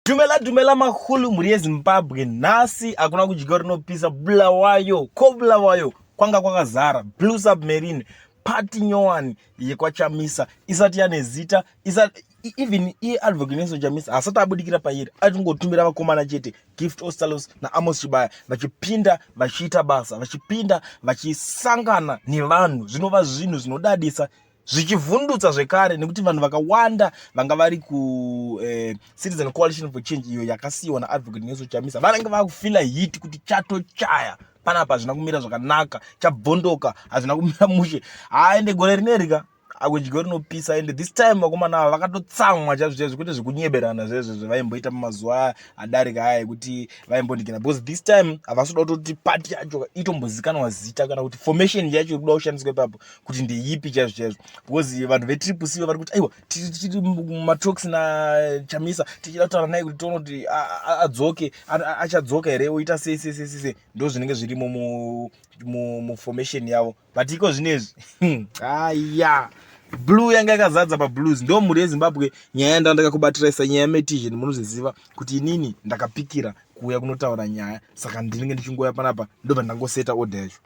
Dumela dumela mahulu mhuri yeZimbabwe, nhasi hakuna kudyiwa rinopisa. Bulawayo ko Bulawayo kwanga kwakazara Blue Submarine party nyowani yekwaChamisa isati yane zita isati even iye Advocate Nelson Chamisa hasati abudikira pairi, atingotumira vakomana chete, Gift Ostalos naAmos Chibaya, vachipinda vachiita basa, vachipinda vachisangana nevanhu, zvinova zvinhu zvinodadisa, zvichivhundutsa zvekare, nekuti vanhu vakawanda vanga vari ku Citizen Coalition for Change iyo yakasiyiwa naAdvocate Nelson Chamisa vanenge vakufila heat kuti chatochaya panapa, hazvina kumira zvakanaka, chabvondoka, hazvina kumira mushe. Haende gore rinerika akudyo rinopisa. Ende this time vakomana ava vakatotsamwa chaizvo chaizvo, kwete zvekunyeberana zvezvo zvevaimboita mumazuva adarika aya ekuti vaimbondikina, because this time havasi kuda kutoti party yacho itombozikanwa zita kana kuti formation yacho iri kuda kushandiswa ipapo kuti ndeipi chaizvo chaizvo, because vanhu veTriple C vari kuti aiwa, tiri mumatalks naChamisa, tichida kutaura naye kuti tione kuti adzoke, achadzoka here, oita sei sei sei sei. Ndo zvinenge zvirimo muformation yavo. But iko zvinezvi, aya blue yanga yakazadza pablues. Ndo mhuri yeZimbabwe, nyaya yanda ndakakubatira isa nyaya yemetision. Munozviziva kuti inini ndakapikira kuuya kunotaura nyaya, saka ndinenge ndichingoya panapa, ndobva ndangoseta order yacho.